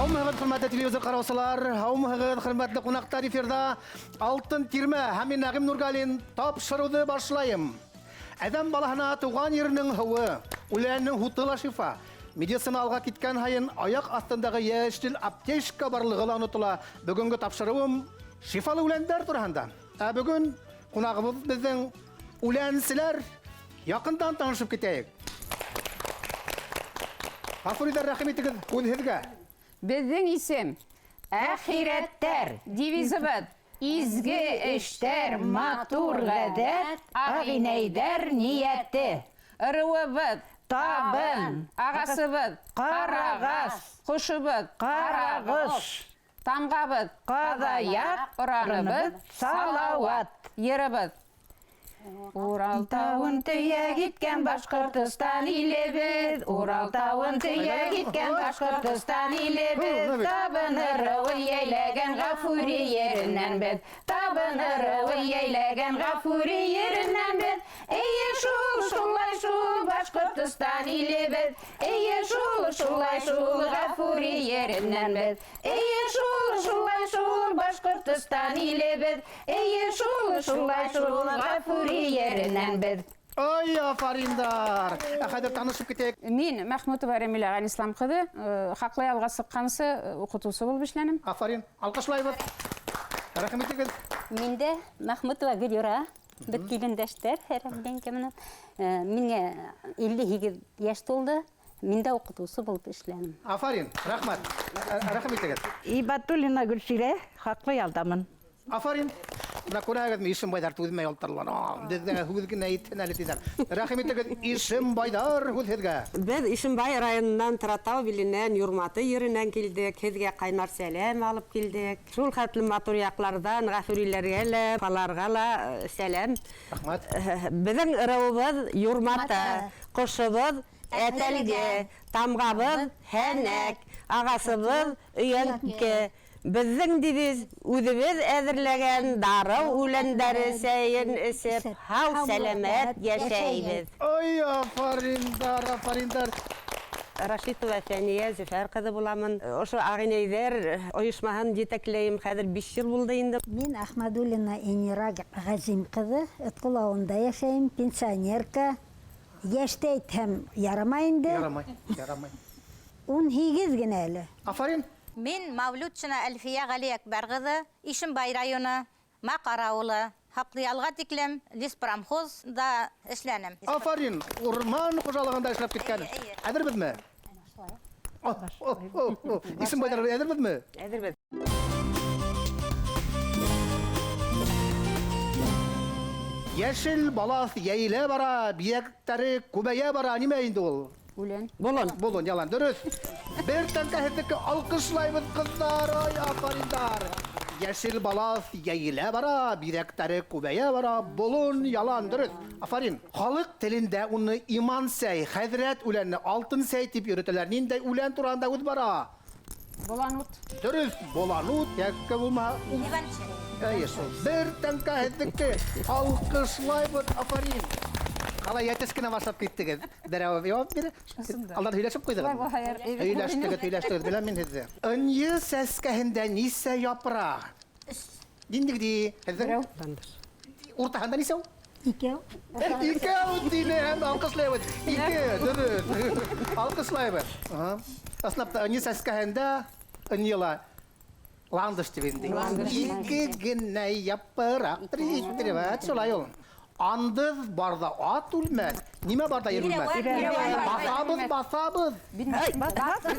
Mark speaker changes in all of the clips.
Speaker 1: Һаумыһығыҙ, хөрмәтле телевизор ҡараусылар, һаумыһығыҙ, хөрмәтле ҡунаҡтар эфирҙа Алтын тирмә һәм мин Нәғим Нургалин тапшырыуҙы башлайым. Әҙәм балаһына туған еренең һыуы, үләненең һуты ла шифа. Медицина алға киткән һайын аяҡ аҫтындағы йәшел аптечка барлығы ла онотола. Бөгөнгө тапшырыуым шифалы үләндәр тураһында. Ә бөгөн ҡунағыбыҙ беҙҙең үләнселәр. Яҡындан танышып китәйек. Ғафуриҙар, рәхим итегеҙ, һүҙ һеҙгә.
Speaker 2: Беҙҙең исем, Әхирәттәр. Девизыбыҙ, Изге эштәр, матур ғәҙәт, Ағинәйҙәр ниәте. Ырыуыбыҙ, Табын. Ағасыбыҙ, Ҡарағас. Ҡошобоҙ, Ҡарағош. Тамғабыҙ, Ҡаҙаяҡ. Ораныбыҙ, Салауат. Йырыбыҙ, Урал тауын төйәк иткән Башҡортостан илебеҙ, Урал тауын төйәк иткән Башҡортостан илебеҙ, Табын ырыуын йәйләгән Ғафури еренән беҙ, Табын ырыуын йәйләгән Ғафури еренән беҙ. Эйе шул, шулай шул Башҡортостан илебеҙ, Эйе шул, шулай шул Ғафури еренән беҙ. Эйе шул, шулай шул Башҡортостан илебеҙ, Эйе шул, шулай шул Ғафури еренән беҙ.
Speaker 1: Ай, афариндар! Ә хәҙер танышып китәйек.
Speaker 2: Мин Мәхмүтова Рәмилә Ғәнислам ҡыҙы, хаҡлы ялға сыҡҡансы уҡытыусы булып эшләнем.
Speaker 1: Афарин, алҡышлайбыҙ. Рәхим итегеҙ.
Speaker 3: Мин дә Мәхмүтова Гөлира, беҙ килендәштәр Рәмиләнкә менән. Миңә 58 йәш тулды. Мин дә уҡытыусы булып эшләнем.
Speaker 1: Афарин, рәхмәт. Рәхим итегеҙ.
Speaker 4: Ибатуллина Гөлсирә, хаҡлы ялдамын.
Speaker 1: Афарин. Менә күрәгеҙме, Ишембайҙар түҙмәй ултыралар. А, беҙгә һүҙ генә әйтһен әле тиҙәр. Рәхим итегеҙ, Ишембайҙар, һүҙ һеҙгә.
Speaker 5: Беҙ Ишембай районыннан Торатау биленән, Юрматы еренән килдек. Һеҙгә ҡайнар сәләм алып килдек. Шул хәтлем матур яҡларҙан Ғәфүриләргә лә, апаларға ла сәләм.
Speaker 1: Рәхмәт.
Speaker 5: Беҙҙең ырыуыбыҙ Юрматы, ҡошобоҙ әтәлге, тамғабыҙ һәнәк, ағасыбыҙ өйәңке. Беҙҙең девиз, үҙебеҙ әҙерләгән дарыу үләндәре сәйен эсеп, һау-сәләмәт йәшәйбеҙ.
Speaker 1: Ай, афариндар, афариндар!
Speaker 5: Рашитова Фәниә Зөфәр ҡыҙы буламын. Ошо Ағинәйҙәр ойошмаһын етәкләйем, хәҙер 5 йыл булды инде.
Speaker 6: Мин Ахмадуллина Инира Ғәзим ҡыҙы, Өткөл ауылында йәшәйем, пенсионерка. Йәште әйтһәм, ярамай инде.
Speaker 1: Ярамай, ярамай.
Speaker 6: 18 генә әле.
Speaker 1: Афарин!
Speaker 7: Мин Мавлютшина Әлфиә Ғәлиәкбәр ҡыҙы, Ишембай районы, Маҡар ауылы. Хаҡлы ялға тиклем леспромхозда эшләнем.
Speaker 1: Афарин! Урман хужалығында эшләп киткән. Әҙербеҙме? Ишембайҙар әҙербеҙме?
Speaker 5: Әҙербеҙ.
Speaker 1: Йәшел балаҫ йәйелә бара, биҙәктәре күбәйә бара. Нимә инде ул?
Speaker 2: Үлән.
Speaker 5: Болон.
Speaker 1: Болон, ялан. Дөрөҫ. Бер тәңкә һеҙҙеке алҡышлайбыҙ, ҡыҙҙар. Ай, афариндар. Йәшел балаҫ йәйелә бара, биҙәктәре күбәйә бара. Болон, ялан. Дөрөҫ. Афарин. Халыҡ телендә уны иман сәй, хәҙрәт үләне, алтын сәй тип йөрөтәләр. Ниндәй үлән тураһында һүҙ бара?
Speaker 2: Боланут.
Speaker 1: Дөрөҫ, боланут, йәки булмаһа ул.
Speaker 7: Иван-чәй.
Speaker 1: Әйе шул. Бер тәңкә һеҙҙеке. Алҡышлайбыҙ, афарин. Ҡалай йәтеш кенә башлап киттегеҙ. Берәү яуап бирә. Алдан һөйләшеп ҡуйҙығыҙ. Һөйләштегеҙ, һөйләштегеҙ, беләм мин һеҙҙе. Ынйы сәскәһендә нисә япраҡ? Ниндәй ди? Һеҙҙең? Уртаһында нисәү?
Speaker 6: Икәү.
Speaker 1: Икәү тине һәм алҡышлайбыҙ. Ике, дөрөҫ. Алҡышлайбыҙ. Ысынлап та, ынйы сәскәһендә ынйыла ландыш тип инде. Ике генә япраҡ. Три, шулай ул. Андыҙ барҙа ат үлмәҫ. Нимә барҙа ер үлмәҫ? Баҫабыҙ, баҫабыҙ.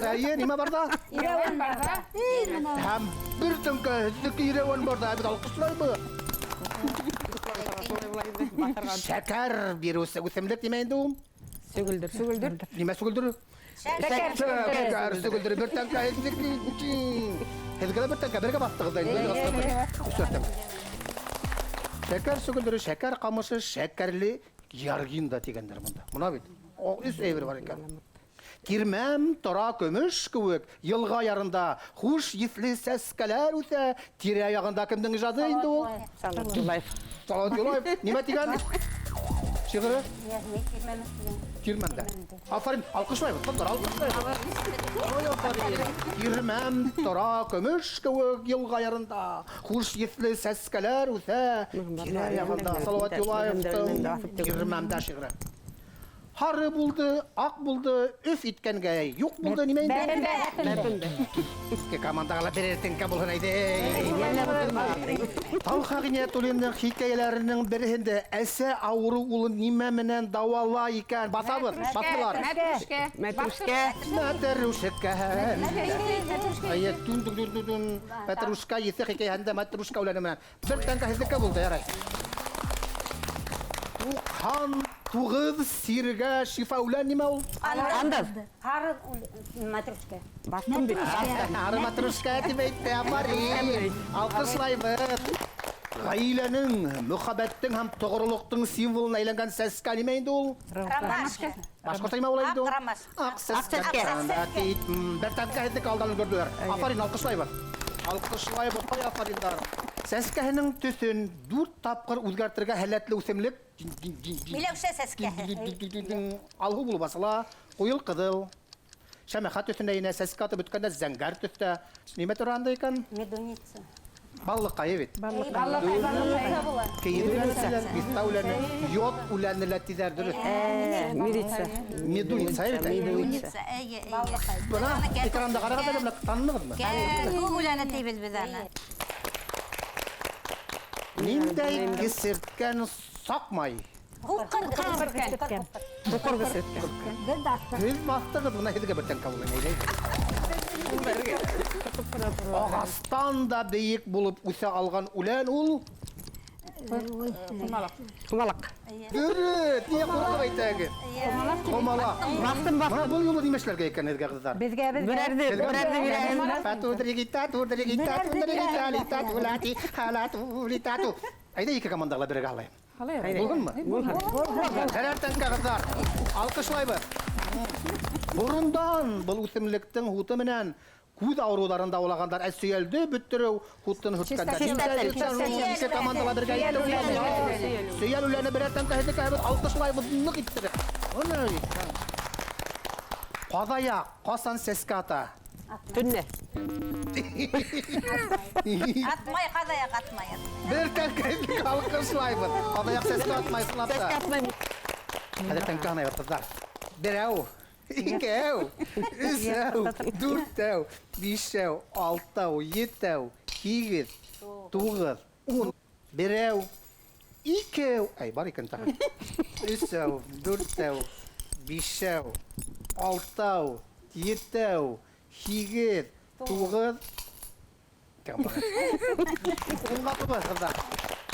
Speaker 1: Әйе, нимә барҙа?
Speaker 2: Ирәүән барҙа.
Speaker 1: Һәм бер тәңкә һеҙҙеке ирәүән барҙа. Ә беҙ алҡышлайбыҙ. Шәкәр биреүсе үҫемлек нимә инде ул?
Speaker 5: Сөгөлдөр.
Speaker 2: Сөгөлдөр.
Speaker 1: Нимә сөгөлдөр?
Speaker 7: Шәкәр.
Speaker 1: Шәкәр сөгөлдөр. Бер тәңкә һеҙҙеке. Һеҙгә лә бер тәңкә, бергә баҫтығыҙ да инде. Шәкәр сөгөлдөрө, шәкәр ҡамышы, шәкәрле яргинда тигәндәр бында. Мына бит. Өс әйбер бар икән. Тирмәм тора көмөш кеүек, йылға ярында хуш еҫле сәскәләр үҫә. Тирә яғында кемдең ижады инде ул?
Speaker 5: Салават Юлаев.
Speaker 1: Салават Юлаев. Нимә тигән? Шиғыры? Тирмәмдә. Афарин, алҡышлайбыҙ, ҡыҙҙар, алҡышлайбыҙ. Ой, афарин. Тирмәм тора көмөш кеүек йылға ярында. Хуш еҫле сәскәләр үҫә. Тирә яғында Салауат Юлаевтың Тирмәмдә шиғыры. Һары булды, аҡ булды, өф иткәнгә юҡ булды, нимә инде?
Speaker 5: Бәпембе.
Speaker 1: Ике командаға ла берәр тәңкә булһын әйҙә. Талха Ғиниәтуллиндың хикәйәләренең береһендә әсә ауырыу улын нимә менән дауалай икән? Баҫабыҙ, баҫтылар.
Speaker 2: Мәтрүшкә.
Speaker 5: Мәтрүшкә.
Speaker 1: Мәтрүшкә. Әйе, түн түн түн түн түн. Мәтрүшкә еҫе хикәйәһендә мәтрүшкә үләне менән. Бер тәңкә һеҙҙеке булды, ярай. 99 сиргә шифа үлән нимә ул?
Speaker 5: Андыз.
Speaker 3: Һары мәтрүшкә.
Speaker 5: Баҫтым бит.
Speaker 1: Һары мәтрүшкә тип әйтте, афарин. Алҡышлайбыҙ. Ғаиләнең, мөхәббәттең һәм тоғролоҡтоң символына әйләнгән сәскә нимә инде ул?
Speaker 7: Ромашка.
Speaker 1: Башҡортса нимә була инде ул?
Speaker 7: Аҡ ромашка.
Speaker 1: Аҡ сәскә.
Speaker 5: Аҡ сәскә.
Speaker 1: Бер тәңкә һеҙҙеке алдан өлгөрҙөләр. Афарин, алҡышлайбыҙ. Алҡышлайбыҙ, ай афариндар. Сәскәһенең төҫөн 4 тапҡыр үҙгәртергә һәләтле үҫемлек.
Speaker 7: Миләүшә сәскәһе.
Speaker 1: Алһыу булып асыла, ҡуйыл ҡыҙыл. Шәмәхә төҫөндә инә, сәскә атып бөткәндә зәңгәр төҫтә. Нимә тураһында икән?
Speaker 3: Медуница.
Speaker 1: Баллыҡайы бит.
Speaker 2: Баллыҡай, баллыҡай.
Speaker 1: Кейеҙ үләне тиҙәр, биҫтә үләне, йод үләне лә тиҙәр, дөрөҫ.
Speaker 5: Медуница.
Speaker 1: Медуница, бит.
Speaker 7: Медуница, эйе, эйе.
Speaker 1: Бына экранда ҡарағыҙ әле, бына танынығыҙмы?
Speaker 7: Күк үләне тибеҙ беҙ аны.
Speaker 1: Ниндәй кесерткән саҡмай?
Speaker 7: Һуҡыр
Speaker 2: кесерткән.
Speaker 5: Һуҡыр кесерткән.
Speaker 6: Беҙ баҫтыҡ.
Speaker 1: Һеҙ баҫтығыҙ, бына һеҙгә бер тәңкә булайым, әйҙә. Ағастан да бейек булып үҫә алған үлән ул?
Speaker 2: Ҡомалаҡ.
Speaker 5: Ҡомалаҡ.
Speaker 1: Дөрөҫ, ниңә ҡурҡып әйтәгеҙ? Ҡомалаҡ.
Speaker 5: Баҫтым, баҫтым.
Speaker 1: Бына был юлы нимә эшләргә икән һеҙгә, ҡыҙҙар?
Speaker 4: Беҙгә, беҙгә.
Speaker 5: Берәрҙе, берәрҙе бирәһең.
Speaker 1: Әйҙә ике командаға ла бергә алайым.
Speaker 2: Алайыҡ.
Speaker 1: Булһынмы?
Speaker 5: Булһын.
Speaker 1: Берәр тәңкә, ҡыҙҙар. Алҡышлайбыҙ. Борондан был үҫемлектең һуты менән күҙ ауырыуҙарын дауалағандар. Ә сөйәлде бөттөрөү һутын һөрткәндәр. Ике командала бергә әйтте. Сөйәл үләне берәр тәңкә һеҙҙеке, беҙ алҡышлайбыҙ, ныҡ иттереп. Ҡаҙаяҡ ҡасан сәскә ата?
Speaker 5: Төнлә.
Speaker 7: Атмай, ҡаҙаяҡ атмай.
Speaker 1: Бер тәңкә һеҙҙеке, алҡышлайбыҙ. Ҡаҙаяҡ сәскә атмай, ысынлап та.
Speaker 5: Сәскә атмай.
Speaker 1: Хәҙер тәңкә һанайбыҙ, ҡыҙҙар. Берәү, икәү, өсәү, дүртәү, бишәү, алтау, етәү, һигеҙ, туғыҙ, ун, берәү, икәү. Әй, бар икән тағы. Өсәү, дүртәү, бишәү, алтау, етәү, һигеҙ, туғыҙ. Унға туғыҙ, ҡыҙҙар.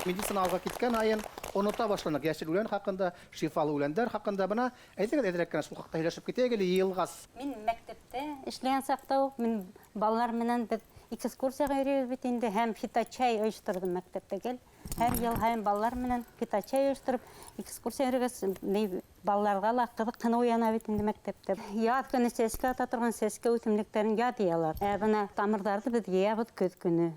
Speaker 1: Медицина алға киткән һайын онота башланыҡ. Йәшел үлән хаҡында, шифалы үләндәр хаҡында. Бына әйҙәгеҙ, әҙерәк кенә шул хаҡта һөйләшеп китәйек әле, йыйылғас.
Speaker 3: Мин мәктәптә эшләгән саҡта уҡ мин балалар менән беҙ экскурсияға йөрөйбөҙ бит инде, һәм фиточай ойошторҙом мәктәптә гел. Һәр йыл һайын балалар менән фиточай ойоштороп экскурсия йөрөгәс, ни, балаларға ла ҡыҙыҡһыныу уяна бит инде мәктәптә. Яҙ көнө сәскә ата торған сәскә үҫемлектәрен яҙ йыялар. Ә бына тамырҙарҙы беҙ йыябыҙ көҙ көнө.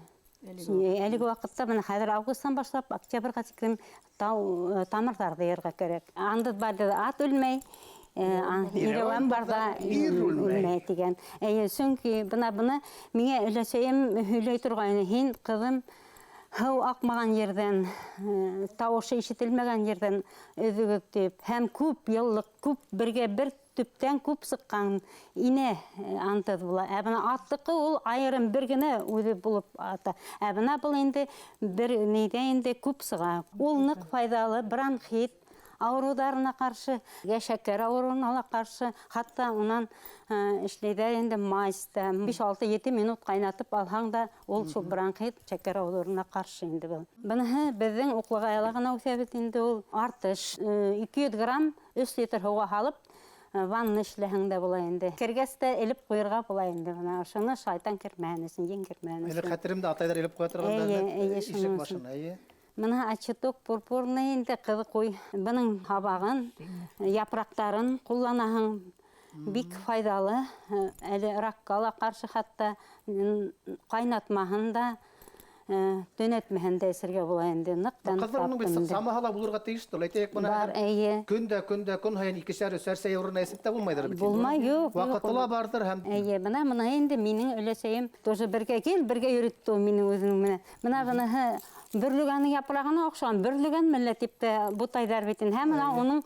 Speaker 3: Әлеге ваҡытта бына хәҙер августтан башлап октябрға тиклем тамырҙарҙы йыйырға кәрәк. Андыҙ барҙа ат үлмәй, Ирәүән барҙа
Speaker 1: ир үлмәй.
Speaker 3: үлмәй тигән. Эйе, сөнки бына быны миңә өләсәйем һөйләй торғайны. Һин, ҡыҙым, һыу аҡмаған ерҙән, тауышы ишетелмәгән ерҙән өҙөгөҙ тип. Һәм күп йыллыҡ, күп бергә бер төптән күп сыҡҡан инә антыҙ була. Ә бына аттыҡы ул айырым бер генә үҙе булып ата. Ә бына был инде бер нейҙә инде күп сыға. Ул ныҡ файҙалы бронхит ауырыуҙарына ҡаршы, шәкәр ауырыуына ла ҡаршы, хатта унан эшләйҙәр инде мазь та. Биш, алты, ете минут ҡайнатып алһаң да, ул шул бронхит, шәкәр ауырыуына ҡаршы инде был. Быныһы беҙҙең уҡлығайла ғына үҫә бит инде ул. Артыш 200 грамм 3 литр һыуға һалып, ванна эшләһәң дә була инде. Кергәс тә элеп ҡуйырға була инде бына. Ошоно шайтан кермәһен өсөн, ен кермәһен
Speaker 1: Әле
Speaker 3: өсөн.
Speaker 1: хәтеремдә атайҙар элеп ҡуя торған
Speaker 3: Эйе,
Speaker 1: да,
Speaker 3: эйе,
Speaker 1: ишек
Speaker 3: шуның өсөн.
Speaker 1: башына, эйе.
Speaker 3: Бына очеток пурпурный инде ҡыҙы ҡуй. Бының һабағын, япраҡтарын ҡулланаһың. Бик файҙалы. Әле ракка ла ҡаршы хатта, ҡайнатмаһын да. Төнәтмәһен дә эсергә була инде. Ныҡ тәм
Speaker 1: Ҡыҙҙар, уның бит
Speaker 3: таптым инде.
Speaker 1: самаһы ла булырға тейеш түгел. Әйтәйек, бына
Speaker 3: Бар, эйе.
Speaker 1: Көн дә, көн дә, көн һайын икешәр, өсәр сәй урынына эсеп тә булмайҙыр бит инде.
Speaker 3: Булмай, юҡ, юҡ,
Speaker 1: Ваҡыты ла
Speaker 3: ул-
Speaker 1: барҙыр һәм
Speaker 3: Эйе, бына бына инде минең өләсәйем тоже бергә кил, бергә йөрөттө ул мине үҙенең менән. Бына быныһы бөрлөгәнең япрағына оҡшаған, бөрлөгән мәллә тип тә бутайҙар бит инде. Һәм бына уның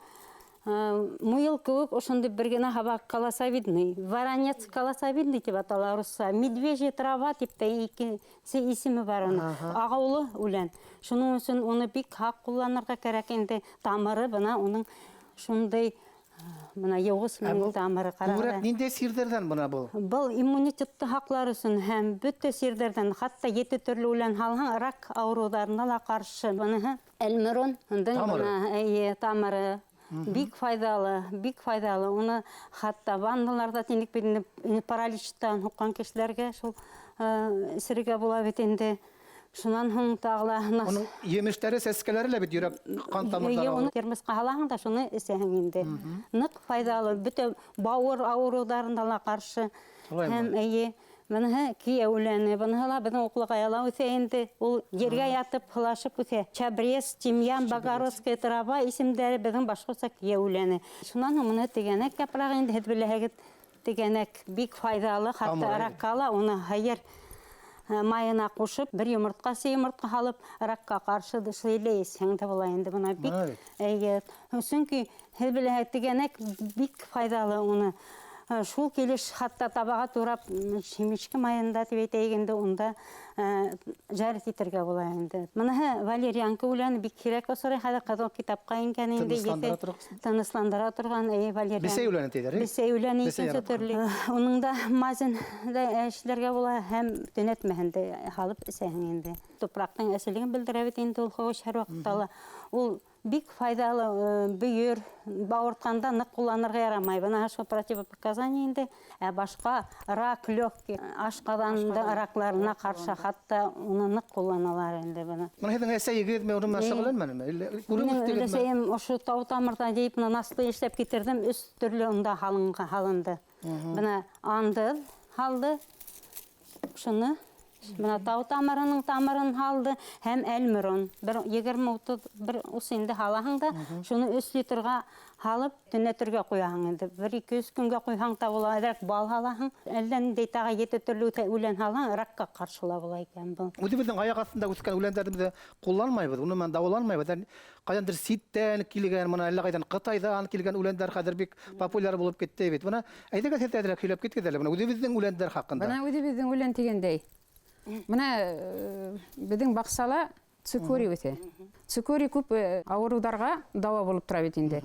Speaker 3: муйыл кеүек ошондай бер генә һабаҡ колосовидный, воронец колосовидный тип атала русса, медвежья трава тип тә икенсе исеме бар уның. Ағыулы үлән. Шуның өсөн уны бик һаҡ ҡулланырға кәрәк инде. Тамыры бына уның шундай, бына йыуғыс
Speaker 1: Ә
Speaker 3: менән
Speaker 1: был
Speaker 3: тамыры
Speaker 1: Күберәк
Speaker 3: ҡарағыҙ.
Speaker 1: ниндәй сирҙәрҙән бына был?
Speaker 3: Был иммунитетты һаҡлар өсөн һәм бөтә сирҙәрҙән, хатта 7 төрлө үлән һалһаң, рак ауырыуҙарына ла ҡаршы. Быныһы әлмерон,
Speaker 1: Тамыры.
Speaker 3: бына, эйе, тамыры. Бик файҙалы, бик файҙалы. Уны хатта ванналарҙа тинек бит инде, параличтан һуҡҡан кешеләргә шул эсергә була бит инде. Шунан һуң тағы ла нас-
Speaker 1: Уның емештәре, сәскәләре лә бит йөрәк ҡан тамырҙары
Speaker 3: Эйе, уны
Speaker 1: алып.
Speaker 3: термосҡа һалаһың да шуны эсәһең инде. Ныҡ файҙалы, бөтә бауыр ауырыуҙарына ла ҡаршы.
Speaker 1: Шулаймы?
Speaker 3: Һәм эйе, быныһы кейәү үләне, быныһы ла беҙҙең уҡлыҡаяла үҫә инде. Ул ергә ятып, һылашып үҫә. Чабрец, тимьян, богородская трава исемдәре беҙҙең башҡортса кейәү үләне. Шунан һуң быны тегәнәк япрағы инде, һеҙ беләһегеҙ, тегәнәк бик файҙалы, хатта
Speaker 1: Тамыры.
Speaker 3: ракка ла уны һыйыр майына ҡушып, бер йомортҡа, се йомортҡа һалып, ракка ҡаршы шөйләй эсһәң дә була инде. Бына бик,
Speaker 1: Бына бит.
Speaker 3: эйе, сөнки һеҙ беләһегеҙ, тегәнәк бик файҙалы уны. Шул килеш хатта табаға турап, шемешке майында тип әйтәйек инде, унда жарить итергә була инде. Быныһы валерьянка үләне бик һирәк осрай, хәҙер ҡыҙыл китапҡа ингән инде,
Speaker 1: Тынысландыра
Speaker 3: ете
Speaker 1: торған.
Speaker 3: Тынысландыра торған, эйе, валерьян.
Speaker 1: Бесәй үләне тиҙәр, э?
Speaker 3: Бесәй үләне
Speaker 1: Бесәй
Speaker 3: икенсе
Speaker 1: яратҡан.
Speaker 3: төрлө. Уның да мазен да эшләргә була һәм төнәтмәһен дә һалып эсәһең инде. Тупраҡтың әселеген белдерә бит инде ул хош һәр ваҡытта ла. Ул бик файҙалы бөйөр, ауыртҡанда ныҡ ҡулланырға ярамай. Бына шул противопоказание инде. Ә башҡа рак легкий, ашҡаҙанды ракларына ҡаршы хатта уны ныҡ ҡулланалар инде бына.
Speaker 1: Бына һеҙҙең әсәйегеҙ уның менән шөғөлләнмәнеме? Әллә күреп
Speaker 3: Минең
Speaker 1: үҫтегеҙме?
Speaker 3: өләсәйем ошо тау тамырҙан йыйып, бына насты эшләп китерҙем, өс төрлө унда һалынды. Бына андыҙ һалды, шуны бына тау тамырының тамырын һалды һәм әлмерон. Бер егерме утыҙ бер ус инде һалаһың да, шуны өс литрға һалып төнәтергә ҡуяһың инде. Бер ике өс көнгә ҡуйһаң та була, әҙерәк бал һалаһың. Әллә ниндәй тағы 7 төрлө үлән һалһаң, ракка ҡаршы ла була икән был.
Speaker 1: Үҙебеҙҙең аяҡ аҫтында үҫкән үләндәрҙе беҙ ҡулланмайбыҙ, уны менән дауаланмайбыҙ. Әле ҡайҙандыр ситтән килгән, бына әллә ҡайҙан Ҡытайҙан килгән үләндәр хәҙер бик популяр булып китте бит. Бына әйҙәгеҙ һеҙ әҙерәк һөйләп китегеҙ әле, бына үҙебеҙҙең үләндәр хаҡында.
Speaker 2: Бына үҙебеҙҙең үлән тигәндәй. Бына беҙҙең баҡсала цикорий үҫә. Цикорий күп ауырыуҙарға дауа булып тора бит инде.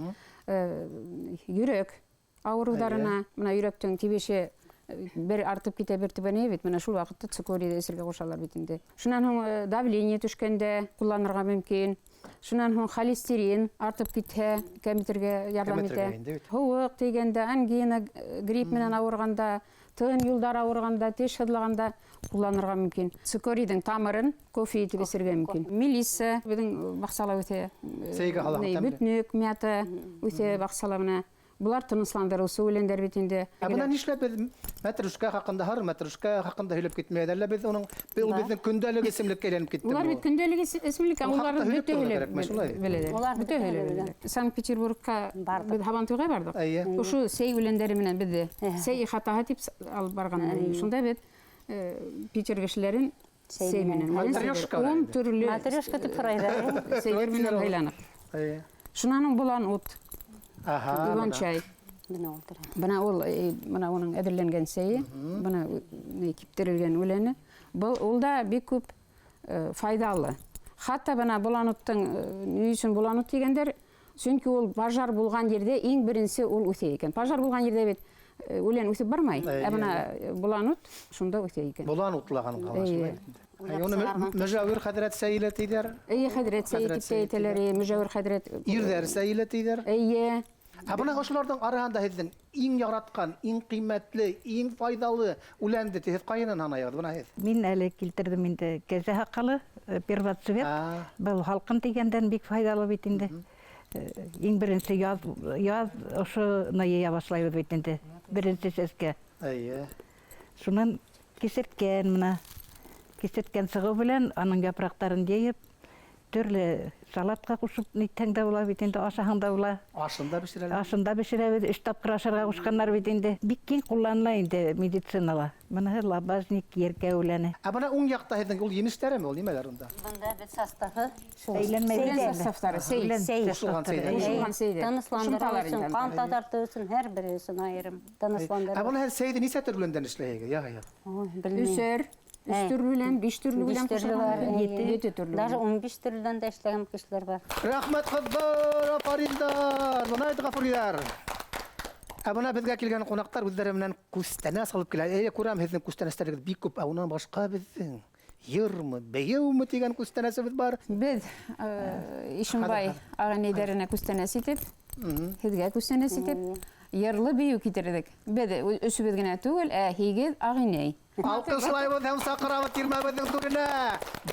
Speaker 2: Йөрәк ауырыуҙарына, бына йөрәктең тибеше бер артып китә, бер түбәнәйә бит. Бына шул ваҡытта цикорийҙы эсергә ҡушалар бит инде. Шунан һуң давление төшкәндә ҡулланырға мөмкин. Шунан һуң холестерин артып китһә, кәметергә ярҙам
Speaker 1: Кәметергә
Speaker 2: итә.
Speaker 1: инде бит.
Speaker 2: Һыуыҡ тейгәндә, ангина, грипп менән ауырғанда, тын юлдар ауырғанда, теш һыҙлағанда ҡулланырға мөмкин. Цикорийҙың тамырын кофе итеп эсергә мөмкин. Мелисса беҙҙең баҡсала үҫә.
Speaker 1: Сәйгә һалаһың тәмле.
Speaker 2: Бөтнөк, мята үҫә баҡсала менән. Булар тынысландырыусы үләндәр бит инде.
Speaker 1: Ә бына нишләп беҙ мәтрүшкә хаҡында, һары мәтрүшкә хаҡында һөйләп китмәйбеҙ? Әллә беҙ уның, ул беҙҙең көндәлек исемлеккә әйләнеп китте
Speaker 2: Улар
Speaker 1: бу?
Speaker 2: бит көндәлек исемлек,
Speaker 1: Ул
Speaker 2: улар
Speaker 1: хаҡта һөйләп
Speaker 2: бөтә
Speaker 1: торорға
Speaker 2: һөйләп
Speaker 1: кәрәкме, шулай?
Speaker 2: беләләр.
Speaker 3: Улар
Speaker 2: Бөтә
Speaker 3: бөтә
Speaker 2: һөйләп
Speaker 3: беләләр.
Speaker 2: беләләр. Санкт-Петербургка
Speaker 3: Барҙыҡ.
Speaker 2: беҙ Һабантуйға барҙыҡ. Ошо сәй үләндәре менән беҙҙе сәй ихатаһы тип алып барған. Шунда беҙ Питер кешеләрен
Speaker 3: Сәй
Speaker 2: сәй
Speaker 3: менән.
Speaker 2: менән.
Speaker 1: Матрешка
Speaker 2: Ун
Speaker 1: инде.
Speaker 2: төрлө
Speaker 3: Матрешка тип һорайҙар, ә?
Speaker 2: сәйләр менән һыйланыҡ. Шунан һуң болан ут. Иван чай.
Speaker 3: Бына ултыра.
Speaker 2: Бына ул бына уның әҙерләнгән сәйе, бына киптерелгән үләне. Был ул да бик күп файҙалы. Хатта бына боланоттың ни өсөн боланот тигәндәр? Сөнки ул пожар булған ерҙә иң беренсе ул үҫә икән. Пожар булған ерҙә бит үлән үҫеп бармай. Ә бына боланот шунда үҫә икән.
Speaker 1: Болан утлаған ҡала шулай.
Speaker 3: Уйлап
Speaker 1: Уны
Speaker 3: сығарған.
Speaker 1: Мөжәүер хәҙрәт сәйелә тиҙәр.
Speaker 2: Эйе, хәҙрәт сәйе
Speaker 1: Хәҙрәт
Speaker 2: тип тә әйтәләр, эйе, мөжәүер хәҙрәт.
Speaker 1: Ирҙәр сәйелә тиҙәр.
Speaker 2: Эйе.
Speaker 1: Ә бына ошоларҙың араһында һеҙҙең иң яратҡан, иң ҡиммәтле, иң файҙалы үләнде һеҙ ҡайһынан һанайығыҙ бына һеҙ?
Speaker 4: Мин әле килтерҙем инде кәзә һаҡалы, первоцвет. Был һалҡын тигәндән бик файҙалы бит инде. Иң беренсе яҙ ошоно йыя башлайбыҙ бит инде. Беренсе сәскә. Шунан кисерткән бына. Кисерткән сығыу белән аның япраҡтарын йыйып, төрлө салатҡа ҡушып нитһәң дә була бит инде, ашаһаң да була.
Speaker 1: Ашын да бешерәләр.
Speaker 4: Ашын да бешерәбеҙ, 3 тапҡыр ашарға ҡушҡаннар бит инде. Бик киң ҡулланыла инде медицинала. Быныһы лабазник, еркә үләне.
Speaker 1: Ә бына уң яҡта һеҙҙең ул емештәреме, ул нимәләр унда?
Speaker 3: Бында бит составы.
Speaker 4: Әйләнмәй
Speaker 2: составтары, сей.
Speaker 3: Сей.
Speaker 1: Ҡушылған сей.
Speaker 2: Ҡушылған сей.
Speaker 3: Тынысландырыу өсөн, ҡан таҙартыу өсөн, һәр береһе өсөн айырым. Тынысландырыу.
Speaker 1: Ә бына һеҙ сейҙе нисә төрлөндән эшләйһегеҙ? Яһай.
Speaker 3: Ой, белмәйем.
Speaker 2: Өсәр. 3 төрлө, 5 төрлө
Speaker 3: 5 төрлө бар.
Speaker 2: 7 төрлө.
Speaker 3: Даже 15 төрлөдән дә эшләгән кешеләр бар.
Speaker 1: Рәхмәт ҡыҙҙар, афариндар, бына әйтеп ғафуриҙар. Ә бына беҙгә килгән ҡунаҡтар үҙҙәре менән күстәнәс алып килә. Әйе, күрәм, һеҙҙең күстәнәстәрегеҙ бик күп. Ә унан башҡа беҙҙең йырмы, бейеүме тигән күстәнәсебеҙ бар.
Speaker 2: Беҙ Ишембай ағинәйҙәренә күстәнәс итеп, һеҙгә күстәнәс итеп, йырлы бейеү китерҙек. Беҙ өсөбөҙ генә түгел, ә 8 ағинәй.
Speaker 1: Алҡышлайбыҙ һәм саҡырабыҙ тирмәбеҙҙең түренә.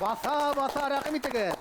Speaker 1: Баҫа-баҫа рәхим итегеҙ.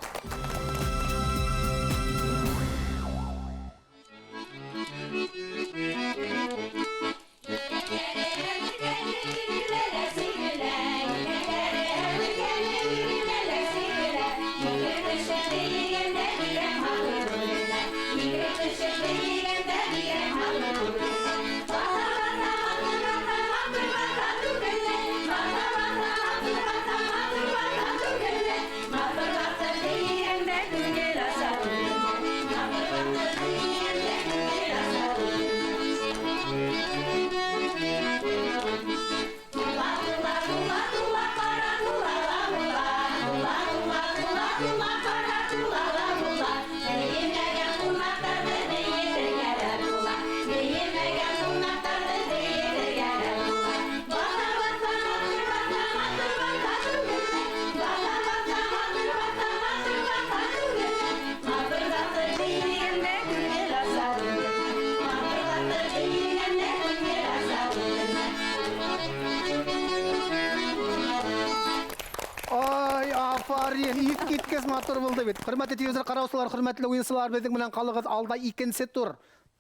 Speaker 1: Иҫкиткес матур булды бит. Хөрмәтле телевизор ҡараусылар, хөрмәтле уйынсылар, беҙҙең менән ҡалығыҙ, алда икенсе тур.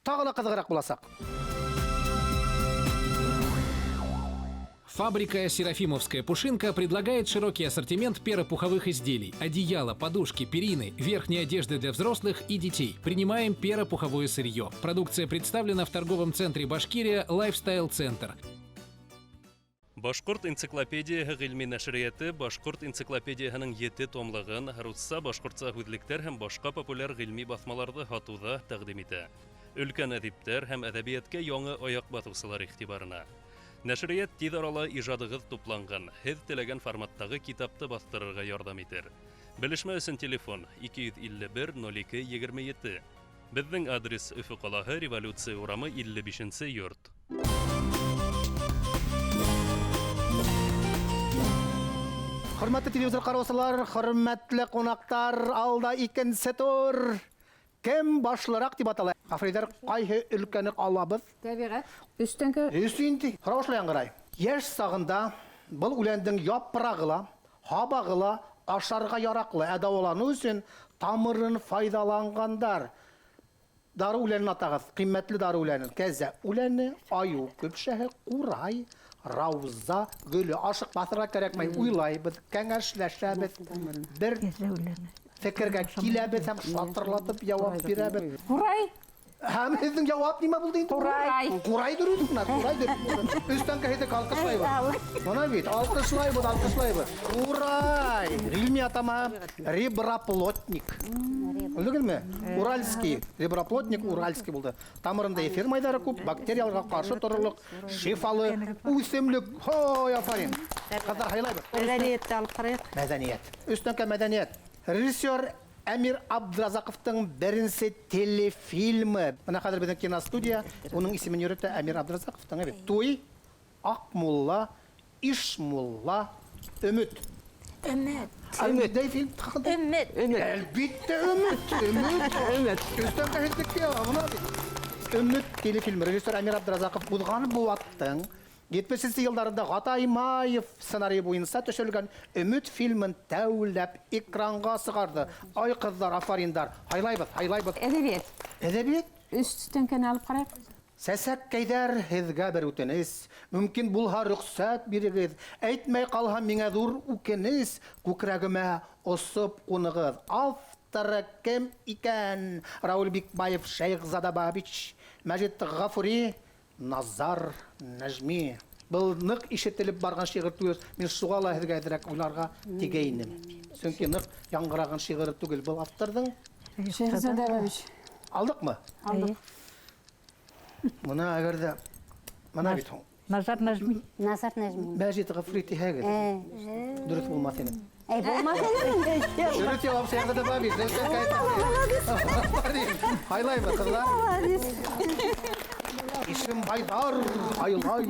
Speaker 1: Тағы ла ҡыҙығыраҡ буласаҡ.
Speaker 8: Фабрика «Серафимовская пушинка» предлагает широкий ассортимент перопуховых изделий, одеяла, подушки, перины, верхней одежды для взрослых и детей. Принимаем перопуховое сырье. Продукция представлена в торговом центре «Башкирия» «Лайфстайл Центр».
Speaker 9: Башҡорт энциклопедияһы ғилми нәшриәте Башҡорт энциклопедияһының 7 томлығын русса, башҡортса һүҙлектәр һәм башҡа популяр ғилми баҫмаларҙы һатыуҙа тәҡдим итә. Өлкән әҙиптәр һәм әҙәбиәткә яңы аяҡ баҫыусылар иғтибарына. Нәшриәт тиҙ арала ижадығыҙ тупланған, һеҙ теләгән форматтағы китапты баҫтырырға ярҙам итер. Белешмә өсөн телефон 251 02 27. Беҙҙең адрес Өфө ҡалаһы, Революция урамы 55-нсе йорт.
Speaker 1: Хөрмәтле телевизор ҡараусылар, хөрмәтле ҡунаҡтар, алда икенсе тур. Кем башлыраҡ тип атала? Африҙәр, ҡайһы өлкәне алабыҙ?
Speaker 2: Тәбиғәт. Өҫтәнге.
Speaker 1: Өҫ инде. Һорау шулай яңғырай. Йәш сағында был үләндең япрағы ла, һабағы ла ашарға яраҡлы, ә дауаланыу өсөн тамырын файҙаланғандар. Дарыу үләнен атағыҙ, ҡиммәтле дарыу үләнен. Кәзә үләне, айыу көпшәһе, ҡурай, рауза гөлө. Ашыҡ баҫырға кәрәкмәй, уйлайбыҙ, кәңәшләшәбеҙ, бер фекергә киләбеҙ һәм шатырлатып яуап бирәбеҙ.
Speaker 2: Ҡурай.
Speaker 1: Һәм һеҙҙең яуап нимә булды инде?
Speaker 2: Ҡурай.
Speaker 1: Ҡурай дөрөҫ бына, ҡурай дөрөҫ. Өҫтән кәһеҙҙек алҡышлайбыҙ. Бына бит, алҡышлайбыҙ, алҡышлайбыҙ. Ҡурай. Ғилми атама реброплотник. Белдегеҙме? Уральский. Реброплотник уральский булды. Тамырында эфир майҙары күп, бактерияларға ҡаршы торорлоҡ, шифалы үҫемлек. Һой, афарин. Ҡыҙҙар, һайлайбыҙ.
Speaker 5: Мәҙәниәтте алып ҡарайыҡ.
Speaker 1: Мәҙәниәт. Өҫтән мәҙәниәт. Режиссер Әмир Абдразаҡовтың беренсе телефильмы. Бына хәҙер беҙҙең киностудия, уның исемен йөрөтә Әмир Абдразаҡовтың бит. Туй, Аҡмулла, Ишмулла, Өмөт.
Speaker 6: Өмөт.
Speaker 1: Өмөт. Фильм хаҡында.
Speaker 7: Өмөт.
Speaker 1: Өмөт. Әлбиттә өмөт. Өмөт. Өмөт. Өҫтән кәһеҙлеккә, бына бит. Өмөт телефильмы. Режиссер Әмир Абдразаҡов уҙған быуаттың 70-нсе йылдарында Ғата Имаев сценарийы буйынса төшөрөлгән Өмөт фильмын тәүләп экранға сығарҙы. Ай ҡыҙҙар, афариндар. Һайлайбыҙ, һайлайбыҙ.
Speaker 2: Әҙәбиәт.
Speaker 1: Әҙәбиәт?
Speaker 2: Өҫтән кенә алып ҡарайыҡ.
Speaker 1: Сәсәккәйҙәр, һеҙгә бер үтенес, мөмкин булһа рөхсәт бирегеҙ, әйтмәй ҡалһа миңә ҙур үкенес, күкрәгемә осоп ҡунығыҙ. Авторы кем икән? Рауль Бикбаев, Шәйехзада Бабич, Мәжит Ғафури, Назар Нәжми. Был ныҡ ишетелеп барған шиғыр түгел. Мин шуға ла һеҙгә әҙерәк уйларға тигәйнем. Сөнки ныҡ яңғыраған шиғыры түгел был авторҙың.
Speaker 2: Шәйехзада Бабич.
Speaker 1: Алдыҡмы?
Speaker 2: Алдыҡ.
Speaker 1: Мына әгәр ҙә мына бит һуң.
Speaker 4: Назар Нәжми.
Speaker 3: Назар Нәжми.
Speaker 1: Мәжит Ғафури тиһәгеҙ. Дөрөҫ булмаҫ ине.
Speaker 3: Әй, булмаҫ ине.
Speaker 1: Дөрөҫ яуап Шәйехзада Бабич. Һайлайбыҙ, ҡыҙҙар. Ишембайҙар, һайлай.